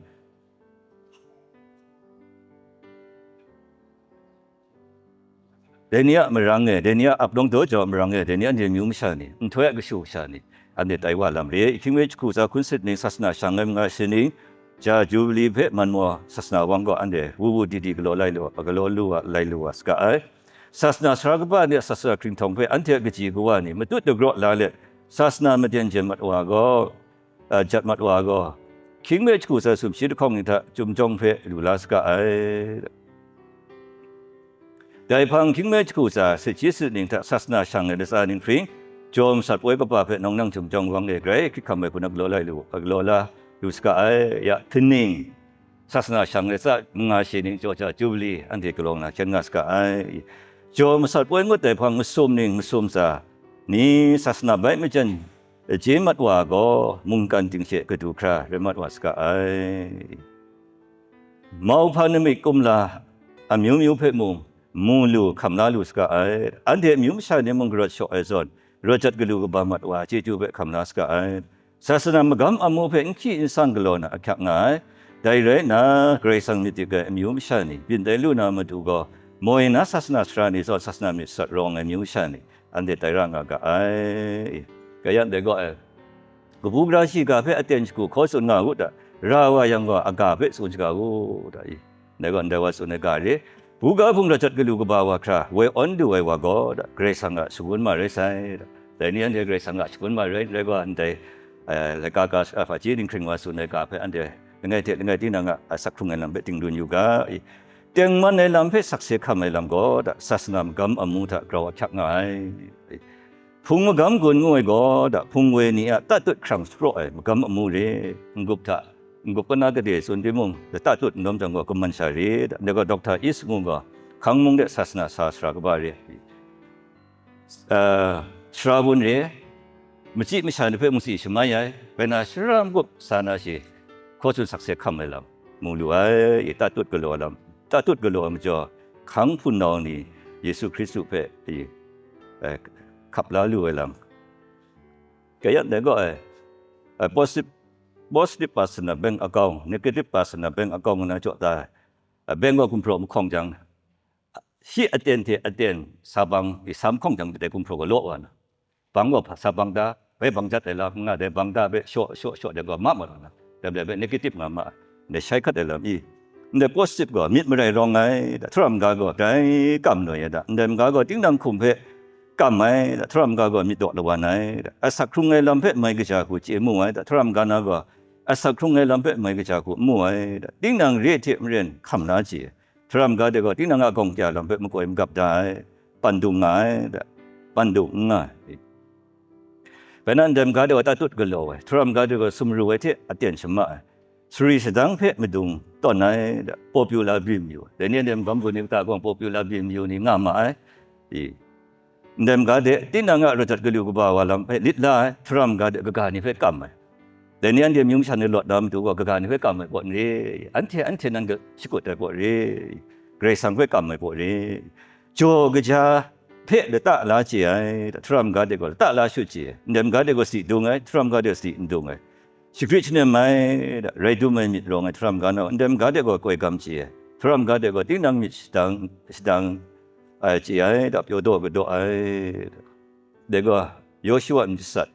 dai ni a marang e, dai ni a ap nawng daw jau a marang e, dai ni anhte myu masha ni, nhtoi a kashu kasha ni, anhte tai wa lam re. Hkying mi jahku tsa hkun sit ning, sasana shang ai manga shi ning, ja Jubili hpe man maw sasana wang gaw anhte wu wu di di galaw lai lu, galaw lu wa, lai lu wa saga ai. Sasana sara kaba ni a sasana hkringhtawng hpe anhte a kaji kawa ni matut dagraw la let, sasana maden jen mat wa gaw, a, jat mat wa gaw, hkying mi jahku tsa sumshi lahkawng ni hta chyum jawng hpe lu la saga ai. Dai hpang hkying mi jahku tsa sut shi sut ning hta sasana shang ai latsa ninghpring, jaw masat poi kaba hpe nawng nang chyum jawng wang e grai hkrit hkam ai hku na galaw lai lu, galaw la lu saga ai. Ya, hkaning, sasana shang ai latsa manga shi ning jaw ja Jubili anhte galaw na hkyen nga saga ai. Jaw masat poi ngut ai hpang masum ning masum tsa ni sasana bai majan je mat wa gaw, mungkan ting she kadu hkra rai mat wa saga ai. Mauhpa namik kumla amyu myu hpe mung mu lu hkam la lu saga ai. Anhte amyu masha ni mung garawt shaw ai zawn, rawt jat galu kaba mat wa chyeju hpe hkam la saga ai. Sasana magam amu hpe n hkyi n sang galaw na ahkyak nga ai. Dai rai nna, Karai Kasang myit dik ai amyu masha ni byin tai lu na matu gaw, moi na sasana sara ni zawn sasana myit sat rawng ai amyu masha ni, anhte tai ra nga ga ai. Kayat dai gaw, e, kabu gara shiga hpe aten shagu hkaw tsun nga u ta, ra wa yang gaw, aga hpe tsun shaga u ta, i. Dai gaw, ndai wa tsun ai ga re, buga hpung rawt jat galu kaba wa hkra woi awn du ai wa gaw, da, Karai Kasang a shangun ma rai sai, da. Dai ni anhte Karai Kasang a shangun ma rai, rai gaw, ndai, eh, laika ka, eh, hpaji dinghpring wa tsun ai ga hpe anhte langai hte langai tinang a, a, asak hkrung ai lam hpe ting dun yu ga, i. Tengman ai lam hpe sakse hkam ai lam gaw, da, sasana magam amu hta grau ahkyak nga ai. Hpung magam gun ngu ai gaw, da, hpung woi ni a tatut hkrang shapraw ai magam amu re, n-gup hta, n-gup kana gade tsun timung, da, tatut n lawm jang gaw, kaman sha re, da, ndai gaw Doctor East ngu gaw, hkang mung de sasana sa sara kaba re. Ah, sara bun re, machyi masha ni hpe mungsi shamai ai, bai na sara n-gup sa na shi, hkaw tsun sakse hkam ai lam, mu lu ai, i, tatut galaw ai lam, tatut galaw ai majaw, hkang hpunau ni Yesu Hkristu hpe, i, eh, hkap la lu ai lam. Kayat dai gaw, e, eh, positive, positive person a bank account, negative person a bank account ngu na jaw ta ai. Eh, bank gaw gumhpraw mahkawng jang, shi aten hte aten sa bang, i, sa mahkawng jang dai gumhpraw gaw law wa na. Bang gaw hpa sa bang da, bai bang jat ai lam n nga, dai bang da hpe shaw, shaw, shaw dai gaw ma mat wa na, dai bai negative nga ma ai, ndai shai hkat ai lam i. Ndai positive gaw myit marai rawng ai, da, htaram ga gaw dai kam noi ai, da, ndai maga gaw tinang hkum hpe kam ai, da, htaram ga gaw myit daw lawan ai, da, asak hkrung ai lam hpe mai kaja hku chye mu ai, da, htaram ga na gaw asak hkrung ai lam hpe mai kaja hku mu ai, da, tinang re hte maren hkam na chye, htaram ga de gaw tinang a gawng kya lam hpe makoi magap da ai, pandung nga ai, da, pandung n nga ai. Bai na ndai maga de gaw tatut galaw ai, htaram ga de gaw sumru ai hte aten shama ai, sari sadang hpe madung tawn ai, da, popular bim yu ai. Dai ni a nem bam gun ni kata gaw popular bim yu ni nga ma ai. I, ndai maga de, tinang a rawt jat galu kaba wa lam hpe lit la ai, htaram ga de kaga ni hpe kam ai. Dai ni anhte amyu masha ni lawt na matu gaw, kaga ni hpe kam ai gaw n re, anhte, anhte nan ga-, shakut ai gaw re, Karai Kasang hpe kam ai gaw re. Jaw kaja hpe lata la chye ai, htaram ga de gaw lata la shut chye ai, ndai ga de gaw sadi dung ai, htaram ga de gaw sadi n dung ai. Shagrit shanem ai, rai dum ai myit rawng ai htaram ga nau, ndai ga de gaw koi gam chye ai, htaram ga de gaw tinang myit shadang, shadang ai chye ai, pyaw daw kadaw ai. Dai gaw, Yawshu a myit sat,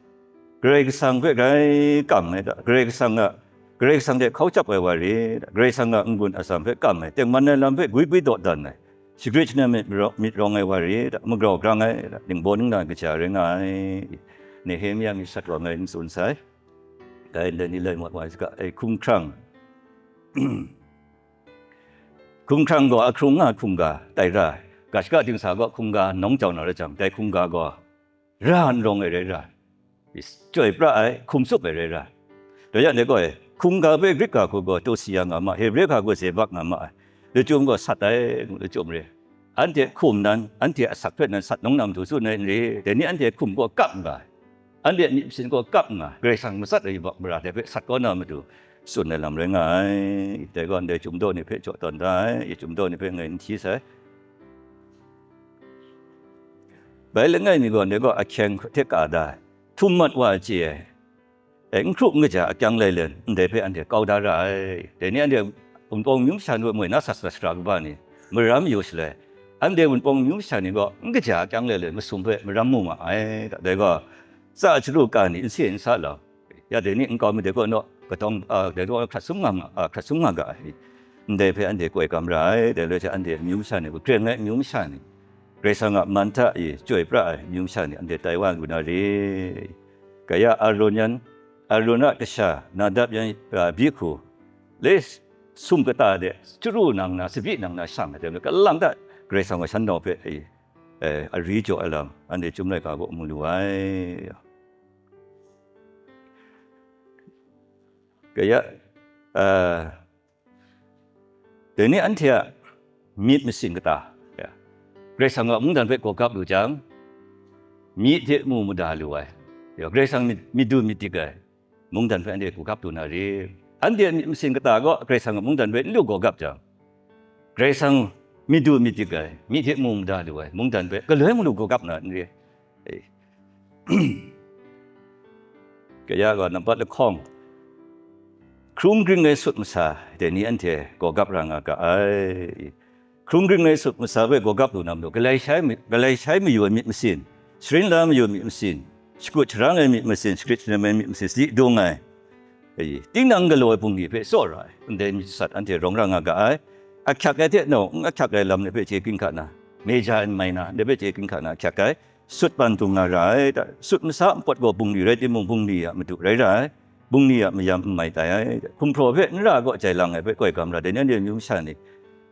Karai Kasang hpe grai kam ai hta, Karai Kasang a, Karai Kasang hte hkau chyap ai wa re hta, Karai Kasang a n-gun atsam hpe kam ai, tengman ai lam hpe gwi gwi dawdan ai, shagrit shanem myit rawng, myit rawng ai wa re hta, magrau grang ai hta, ningbaw ningnan kaja rai nga ai. Nehemia myit sat wa ngai n tsun sai. Dai ndai ni lai mat wa ai saga, ai hkumhkrang. Hkumhkrang gaw ahkrung nga hkungga tai ra ai. Ga shaka dingsa gaw hkungga nawng jau na rai jang, dai hkungga gaw ra n rawng ai rai ra ai. Chyoi pra ai, hkum tsup ai rai ra ai. Dai yang dai gaw, hkungga hpe Grik ga hku gaw Tosia nga ma, Hebre ga hku Zebak nga ma ai. Lachyum gaw sat ai, ngu lachyum re. Anhte hkum nan, anhte asak hpe nan sat nawng na matu tsun ai n re, dai ni anhte hkum gaw kap nga ai. Anhte myit masin gaw kap nga, Karai Kasang matsat ai yubak mara dai hpe sat kau na matu tsun ai lam rai nga ai. Dai gaw ndai chyum daw ni hpe jaw tawn da ai, chyum daw ni hpe ngai n hti sai. Bai langai mi gaw ndai gaw ahkyeng hte ka da ai, htum mat wa chye ai, e, n hkrup n kaja akyang lailen ndai hpe anhte kau da ra ai. Dai ni anhte Wunpawng amyu masha ni moi na sat sat sara kaba ni, maram mayu shaloi, anhte Wunpawng amyu masha ni gaw n kaja akyang lailen masum hpe maram mu ma ai. Dai gaw, tsa chyaru ka ni n se n sa lau, ya dai ni nkau mi dai gaw naw, katawng, a, dai gaw hkrat sum nga ma, a, hkrat sum nga ga ai. Ndai hpe anhte koi gam ra ai, dai loi hte anhte amyu masha ni, hkren ai amyu masha ni, Karai Kasang a man hta e chyoi pra ai amyu masha ni, anhte tai wa lu na re. Kaya Aron yan, Aron a kasha Nadab yan, a, Abihu, le sum kata de chyaru nang na, tsabyi nang na shang ai, dai gaw kalang ta Karai Kasang gaw shanhte hpe e, e, ari jaw ai lam, anhte Chyum laika kaw mu lu ai. Kaya, a, dai ni anhte a myit masin kata, ya, Karai Kasang a mungdan hpe gawgap lu jang, myi hte mu mada lu ai, ya, Karai Kasang myit, myit du myit dik ai mungdan hpe anhte gawgap lu na re. Anhte a myit masin kata gaw Karai Kasang a mungdan hpe n lu gawgap jang, Karai Kasang myit du myit dik ai, myi hte mu mada lu ai mungdan hpe galoi mung lu gawgap na n re. E. Kaya gaw nampat lahkawng, hkrung gring ai sut masa dai ni anhte gawgap ra nga ga ai. Hkrung gring ai sut masa hpe gawgap lu na matu, galai shai mi-, galai shai mayu ai myit masin, sharin la mayu ai myit masin, shakut sharang ai myit masin, shagrit shanem ai myit masin, sadi dung ai, e, tinang galaw ai bungli hpe tsawra ai, ndai myit sat anhte rawng ra nga ga ai. Ahkyak ai hte nau, n ahkyak ai lam ni hpe chye kring hka na, major n minor ni hpe chye kring hka na ahkyak ai. Sut ban dung nga ra ai, sut masa npawt gaw bungli rai timung, bungli a madu rai ra ai, bungli a mayam n mai tai ai. Hkumhpraw hpe n ra gaw jai lang ai hpe koi gam ra, dai ni anhte amyu masha ni,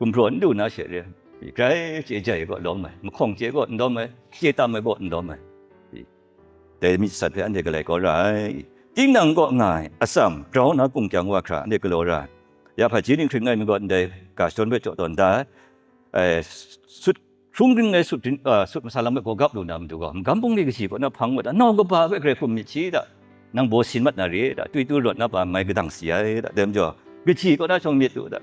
hkumhpraw n du na she re, grai chye jai gaw lawm ai, mahkawng chye gaw n lawm ai, chye tam ai gaw n lawm ai, dai myit sat hpe anhte galai kau ra ai. Tinang kaw nga ai atsam grau na kungkyang wa hkra anhte galaw ra ai. Ya hpaji ninghkring ngai mi gaw ndai ga shadawn hpe jaw tawn da ai. Ai, sut, hkrung gring ai sut, a, sut masa lam hpe gawgap lu na matu gaw, magam bungli kaji kaw na hpang wa da, nau kaba hpe grai hkum myit shi da, nang baw sin mat na re da, twi tu rawt na pa mai kadang si ai da, dai majaw, kaji kaw na shawng myit lu da.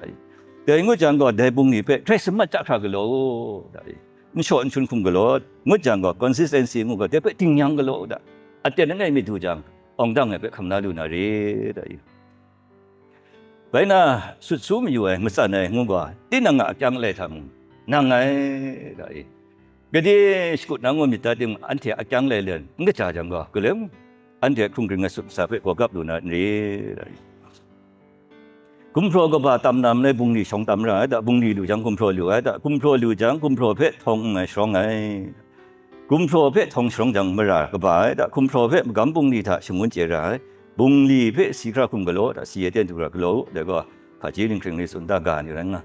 Dai ngut jang gaw, dai bungli hpe hkrai samat chya hkra galaw u da, n shaw n shun hkum galaw, ngut jang gaw, consistency ngu gaw, dai hpe dingyang galaw u da, aten langai myit du jang, awng dang ai hpe hkam la lu na re da. Bai na, sut su mayu ai, matsan ai ngu gaw, tinang a akyang alai hta mung, nang ngai, ga e. Gade shakut na ngu myit ta timung, anhte a akyang alai len n kaja jang gaw, galoi mung, anhte hkrung gring ai sut masa hpe gawgap lu na n re, ga e. Gumhpraw kaba tam na malai bungli shawng tam ra ai ta, bungli lu jang gumhpraw lu ai ta, gumhpraw lu jang gumhpraw hpe htawng n mai sharawng ai. Gumhpraw hpe htawng sharawng jang mara kaba ai ta, gumhpraw hpe magam bungli hta shangun chye ra ai, bungli hpe si hkra hkum galaw ta, si e ten du hkra galaw u, dai gaw, hpaji ninghkring ni tsun da ga ni rai nga.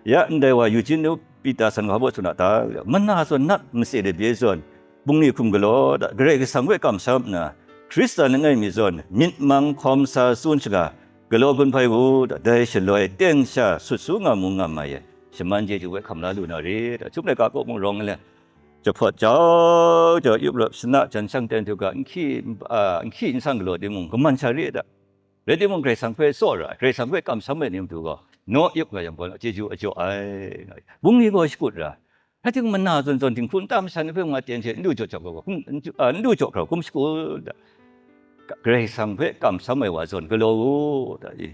Ya ndai wa Eugene Peterson gaw hpa baw tsun a ta, mana zawn nat, mase de bye zawn, bungli hkum galaw ta, Karai Kasang hpe kamsham nna, Hkristan langai mi zawn, myit mang hkawm sa tsun shaga, galaw gun hpai u ta, dai shaloi teng sha sut su nga mu nga mai e, shaman chyeju hpe hkam la lu na re ta, Chyum laika kaw mung rawng ai le, jahpawt jau jau, yup lawp shana jan shang ten htu ga, n hkyi, a, n hkyi n sang galaw timung, kaman sha re ta, Rai timung, Karai Kasang hpe tsaw ra ai, Karai Kasang hpe kamsham ai ni matu gaw, naw yup nga yang gaw, chyeju a jaw ai. Bungli gaw shakut ra, rai timung, mana zawn zawn dinghku nta masha ni hpe mung aten hte n lu jaw jaw hkra hkum, n lu jaw hkra hkum shakut da. Karai Kasang hpe kamsham ai wa zawn galaw u, da i.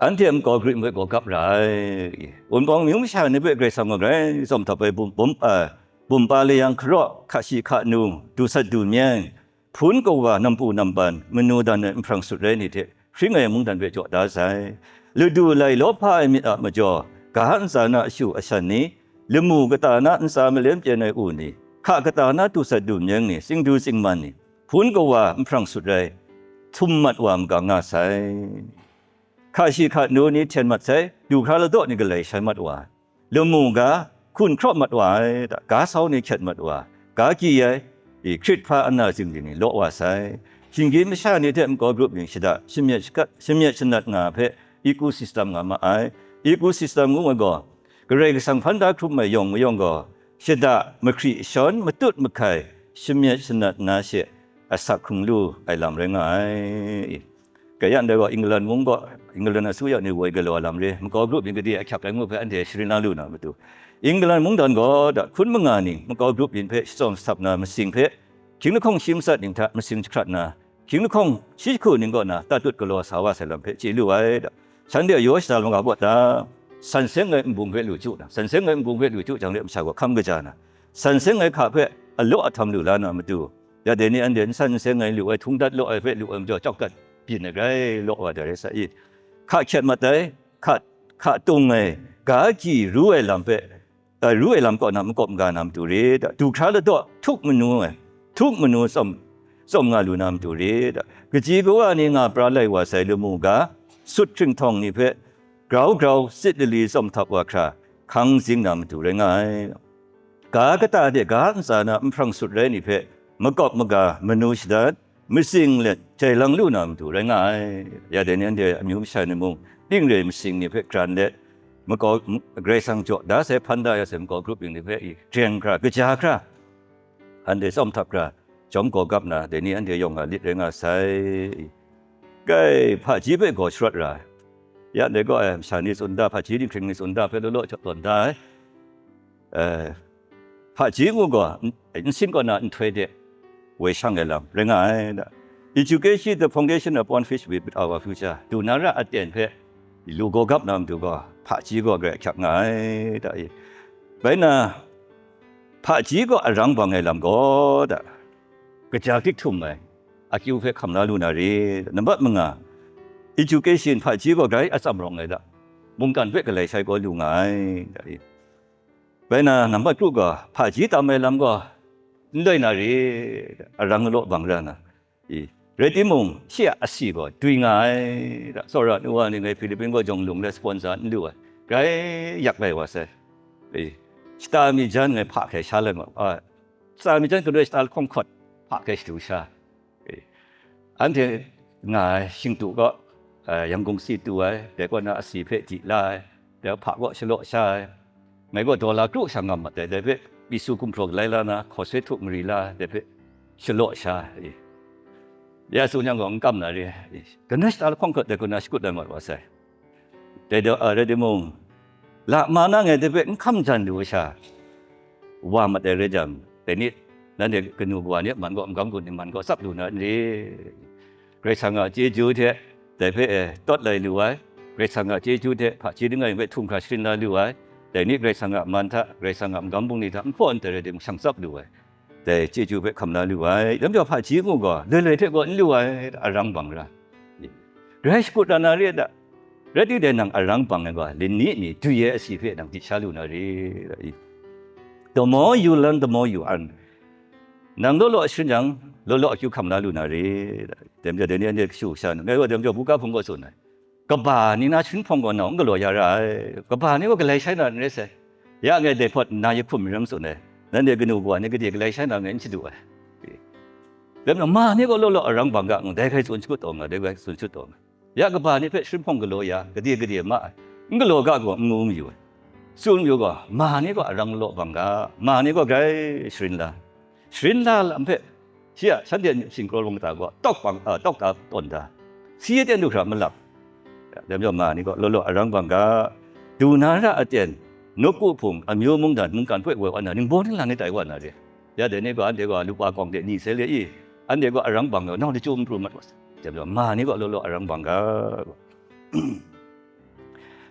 Anhte makau grup yin hpe gaw gap ra ai. Wunpawng amyu masha ni hpe Karai Kasang gaw grai tsawm htap ai bum, bum, a, bumpa layang hkaraw, hka shi hka nu, du sat du myeng, hpun kawa nampu nampan, manu dan ai nhprang sut rai ni hte hpring ai mungdan hpe jaw da sai. Ladu lai lawhpa ai myit a majaw, ga ntsa na ashu ashan ni, lamu kata na ntsa malem pyen ai u ni, hka kata na du sat du myeng ni, tsingdu tsingman ni, hpun kawa nhprang sut rai, htum mat wa magang nga sai. Hka shi hka nu ni hten mat sai, du hkra ladaw ni galai shai mat wa ai. Lamu ga, hkun hkraw mat wa ai, ga sau ni hkyet mat wa ai, ga kyi ai, i hkrit hpa ana zingli ni law wa sai. Shinggyim masha ni hte makau grup yin shada, shamyet shakat, shamyet shanat nga ai hpe, ecosystem nga ma ai. Ecosystem ngu ai gaw, Karai Kasang hpan da hkrum ai yawng mayawng gaw, shada, mahkri shawn, matut mahkai, shamyet shanat na she, asak hkrung lu ai lam rai nga ai. Kayang dai gaw, England mung gaw, England asuya ni woi galaw ai lam re, makau grup yin gade ahkyak ai ngu hpe anhte sharin la lu na matu, England mungdan gaw da hkun manga ning makau grup yin hpe shatsawm sap na masing hpe, hkying lahkawng shi matsat ning hta masing jahkrat na, hkying lahkawng shi jahku ning kaw na tatut galaw sa wa sai lam hpe chye lu ai da. Shanhte yaw shada lama ga pawt da, san seng ai nbung hpe lu chyu na, san seng ai nbung hpe lu chyu jang le masha gaw hkam kaja na, san seng ai hka hpe alaw ahtam lu la na matu, ya dai ni anhte n san n seng ai lu ai, htung dat law ai hpe lu ai majaw, chyawk dat byin ai grai law wa da rai sa i? Hka hkyet mat ai, hka, hka tung ai, ga kyi ru ai lam hpe, a, ru ai lam kaw na makawp maga na matu re da, du hkra ladaw htuk manu ai, htuk manu tsawm, tsawm nga lu na matu re da, kaji kawa ni nga pra lai wa sai lamu ga, sut hkringhtawng ni hpe grau grau tsit lali tsawm htap wa hkra, hkang zing na matu rai nga ai. Ga kata de ga ntsa na nhprang sut rai ni hpe makawp maga manu shadat, matsing let jai lang lu na matu rai nga ai. Ya dai ni anhte amyu masha ni mung, ning re matsing ni hpe gran let, makau, m-, Karai Kasang jaw da sai, hpan da ya sai makau grup yin ni hpe i, jeng hkra, kaja hkra, anhte tsawm htap hkra, jawm gaw gap na, dai ni anhte yawng nga lit rai nga sai. Kai, hpaji hpe gaw sharawt ra ai. Ya ndai gaw, eh, masha ni tsun da, hpaji dinghpring ni tsun da hpe law law jaw tawn da ai. Eh, hpaji ngu gaw, n-, nsin kaw na nhtoi de woi shang ai lam rai nga ai da. Education is the foundation upon which we build our future. Du na ra aten hpe lu gaw gap na matu gaw, hpaji gaw grai ahkyak nga ai da i. Bai na, hpaji gaw arang bang ai lam gaw da, kaja dik htum ai akyu hpe hkam la lu na re. Nambat manga, education hpaji gaw grai atsam rawng ai da, mungkan hpe galai shai gaw lu nga ai da i. Bai na, nambat kru gaw, hpaji tam ai lam gaw n loi na re, arang law bang ra na, i, rai timung, shi a asi gaw dwi nga ai da, tsawra nu wa ni ngai Philippine gaw jawng lung let sponsor n lu ai, grai yak lai wa sai. I, shata mi jan ngai hpa hkrai sha lai ma, a, shata mi jan galoi shata lahkawng hkawt hpa hkrai shadu sha. E, anhte nga ai shingtu kaw, eh, Yangon si tu ai, dai kaw na asi hpe di la ai, dai hpa kaw shalaw sha ai. Ngai gaw dollar kru sha ngam mat ai, dai hpe Yesu gumhpraw galai la na, hkaw soi htuk mari la ai, dai hpe shalaw sha ai. E, ya tsun yang gaw, n kam na re ai. E, ganai shata lahkawng hkawt dai kaw na shakut ai mat wa sai. Dai daw, a, rai timung, la ma na ngai dai hpe n hkam jan lu ai sha, wa mat ai rai jang, dai ni, nanhte kanu kawa ni a man gaw, magam gun ni man gaw tsap lu na n re? Karai Kasang a chyeju hte dai hpe, e, tawt lai lu ai, Karai Kasang a chyeju hte hpaji langai ngai hpe htum hkra sharin la lu ai, dai ni Karai Kasang a man hta, Karai Kasang a magam bungli hta n hpaw n tai rai timung, shang tsap lu ai. Dai chyeju hpe hkam la lu ai. Lam jaw hpaji ngu gaw, loi loi hte gaw n lu ai, arang bang ra. Grai shakut ra na re da. Rai timung, dai nang arang bang ai gaw, lani ni dwi ai asi hpe nang di sha lu na re. The more you learn, the more you earn. Nang law law sharin yang, law law akyu hkam la lu na re. Dai majaw, dai ni anhte kashu kasha nang, ngai gaw dai majaw buga hpung gaw tsun ai. Kaba ni na sharin hpawng gaw nau n galaw ya ra ai. Kaba ni gaw galai shai na n rai sai. Ya ngai dai hpawt nna ya hkum maram tsun ai. Nanhte kanu kawa ni gade galai shai na ngai n shadu ai. Dai majaw ma ni gaw law law arang bang ga, dai hkrai tsun shakut taw nga, dai hkrai tsun shakut taw nga. Ya kaba ni hpe sharin hpawng galaw ya, gade gade ma ai. N galaw ga gaw n ngu mayu ai. Tsun mayu gaw, ma ni gaw arang law bang ga, ma ni gaw grai sharin la. Sharin la lam hpe, Shi a shanhte a myit hpyin kraw lawng kata gaw tawk bang, a, tawk ta tawn da, si aten du hkra malap. Dai majaw ma ni gaw law law arang bang ga, du na ra aten, nawku hpung, amyu mungdan, mungkan hpe woi wa na, ningbaw ninglang ni tai wa na re. Ya dai ni gaw anhte gaw lupa kawng de ni sai le i, anhte gaw arang bang ga, nau lachyum pru mat wa sai. Dai majaw ma ni gaw law law arang bang ga.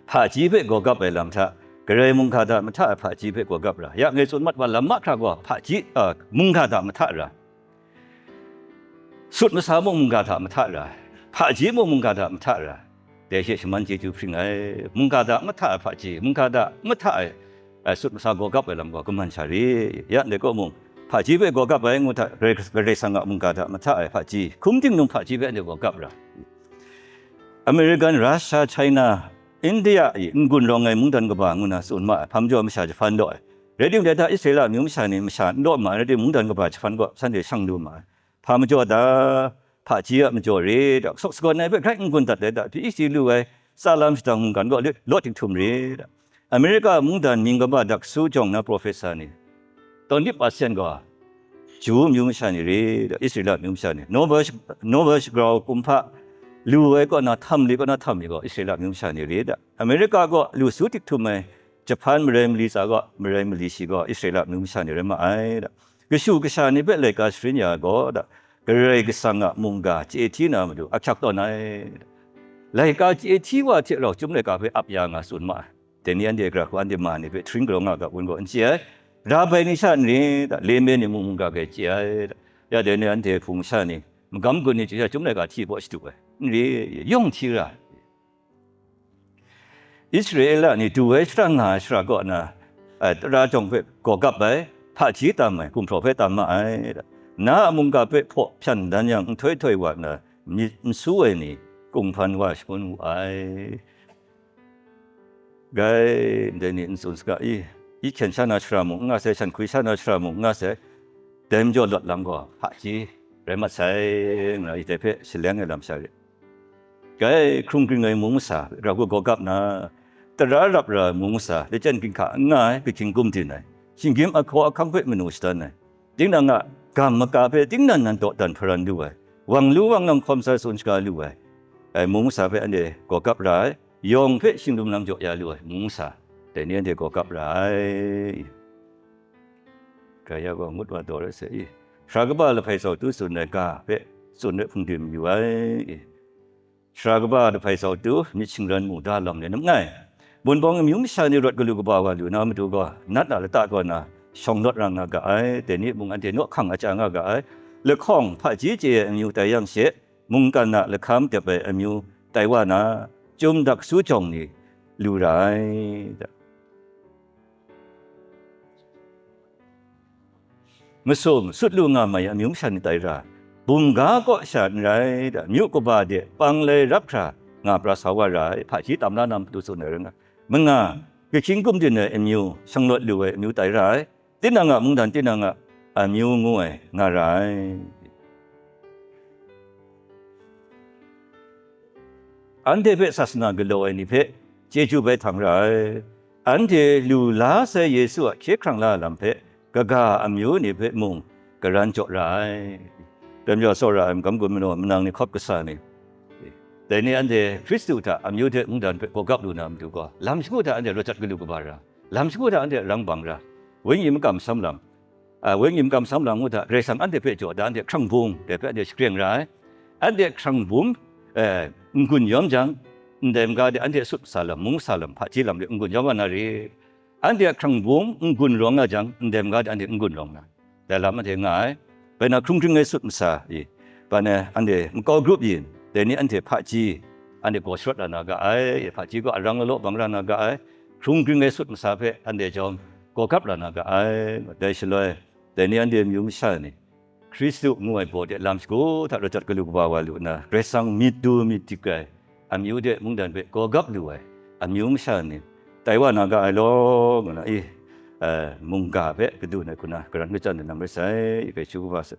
Hpaji hpe gaw gap ai lam hta, Karai mungga hta mahta ai hpaji hpe gaw gap ra, ya ngai tsun mat wa lam mahkra gaw hpaji, a, mungga hta mahta ra, sut masa mung mungga hta mahta ra, hpaji mung mungga hta mahta ra, dai she shaman chyeju hpring ai. Mungga hta mahta ai hpaji, mungga hta mahta ai, a, sut masa gaw gap ai lam gaw kaman sha re. Ya ndai kaw mung, hpaji hpe gaw gap ai ngu hta, Karai, Karai Kasang a mungga hta mahta ai hpaji, hkum ting num hpaji hpe anhte gaw gap ra. American, Russia, China, India i n-gun rawng ai mungdan kaba ngu na tsun ma ai, hpa majaw masha jahpan law ai. Rai timung, dai hta Israela amyu masha ni masha n law ma ai, rai timung, mungdan kaba jahpan gaw shanhte shang lu ma ai. Hpa majaw ta? Hpaji a majaw re ta? Sawk sagawn ai hpe grai n-gun dat ai ta? P H D lu ai, tsa lam shadang mungkan gaw lawt, lawt tik htum re ta? America mungdan mying kaba dak su jawng na professor ni, tawn dip percent gaw, Ju amyu masha ni re ta? Israela amyu masha ni, Nobel, Nobel shagrau kumhpa lu ai kaw na, htam li kaw na htam mi gaw, Israela amyu masha ni re ta? America gaw lu su tik htum ai, Japan marai mali tsa gaw, marai mali shi gaw, Israela amyu masha ni rai ma ai ta? Kashu kasha ni hpe laika sharin ya ai gaw ta? Karai Kasang a mungga chye hti na matu ahkyak tawn ai ta? Laika chye hti wa hte rau chyum laika hpe ap ya nga tsun ma ai. Dai ni anhte gara hku anhte ma ni hpe htaring galaw nga ga, wun gaw n chye ai. Rabai ni sha n re ta? Leme ni mung mungga hpe chye ai ta? Ya dai ni anhte hpung sha ni, magam gun ni chye sha chyum laika hti hpaw shadu ai, n re, yawng hti ra ai. Israela ni du ai shara nga ai shara kaw na, ai, tara jawng hpe gaw gap ai, hpaji tam ai, gumhpraw hpe tam ma ai ta? Na a mungga hpe hpaw hpyan dan yang, nhtoi htoi wa nna, myit n su ai ni, kunghpan wa shangun wu ai. Gai, ndai ni n tsun saga i? I hkyen sha na shara mung n nga sai, shan hkwi sha na shara mung n nga sai, dai majaw lawt lam gaw hpaji rai mat sai, ngu na, i dai hpe shaleng ai lam sha re. Gai, hkrung kring ai mung masa hpe gara hku gaw gap na, tara rap ra ai mung masa, lachyen ginhka n nga ai, kahkying gumdin ai, shinggyim ahkaw ahkang hpe manu shadan ai, tinang a gam maka hpe tingnan nan dawdan hparan lu ai, wang lu wang nang hkawm sai tsun shaga lu ai, ai mung masa hpe anhte gaw gap ra ai, yawng hpe shinglum lam jaw ya lu ai mung masa, dai ni anhte gaw gap ra ai. Gaya gaw ngut wa daw rai sai i, sara kaba lahpai sau tu tsun ai ga hpe tsun ai hpung de mayu ai. Sara kaba lahpai sau tu myit shingran mu da lam le nam nngai. Wunpawng amyu masha ni rawt galu kaba wa lu na matu gaw, nat a lata kaw na shawng lawt ra nga ga ai, dai ni mung anhte naw hkang a chya nga ga ai. Lahkawng hpaji chye ai amyu tai yang she, mungkan a lahkam dep ai amyu tai wa na, chyum dak su jawng ni lu ra ai. Masum, sut lu nga mai amyu masha ni tai ra, bumga kaw sha n rai, myu kaba de pang lai rap hkra nga pra sa wa ra ai, hpaji tam la na matu tsun ai rai nga. Manga, kahkying gumdin ai amyu, shanglawt lu ai amyu tai ra ai, tinang a mungdan tinang a amyu ngu ai nga ra ai. Anhte hpe sasana galaw ai ni hpe chyeju bai htang ra ai. Anhte lu la sai Yesu a hkye hkrang la ai lam hpe kaga amyu ni hpe mung garan jaw ra ai. Dai majaw, tsawra ai magam gun manaw manang ni, hkawp kasa ni, dai ni anhte Hkristu hta amyu hte mungdan hpe gawgap lu na matu gaw, lam shagu hta anhte rawt jat galu kaba ra, lam shagu hta anhte rang bang ra, wenyi makam sam lam, a, wenyi makam sam lam ngu hta, Karai Kasang anhte hpe jaw da, anhte hkrang bum dai hpe anhte shagreng ra ai. Anhte hkrang bum, e, n-gun yawm jang, ndai maga de anhte sut sa lam, mung sa lam, hpaji lam de n-gun yawm wa na re. Anhte a hkrang bum n-gun rawng nga jang, ndai maga de anhte n-gun rawng na, dai lam anhte nga ai. Bai na hkrung hkring ai sut masa i, bai na anhte makau grup yin, dai ni anhte hpaji, anhte gaw sharawt la na ga ai, hpaji gaw arang lalaw bang ra na ga ai, hkrung hkring ai sut masa hpe anhte jawm gaw gap la na ga ai, dai shaloi, dai ni anhte amyu masha ni, Hkristu ngu ai baw de lam shagu hta rawt jat galu kaba wa lu nna, Karai Kasang myit du myit dik ai, amyu de mungdan hpe gaw gap lu ai, amyu masha ni, tai wa na ga ai law, ngu na i, eh, mungga hpe kadun ai hku na, garan kachyan ai lam rai sai, i hpe chyu kaba sai.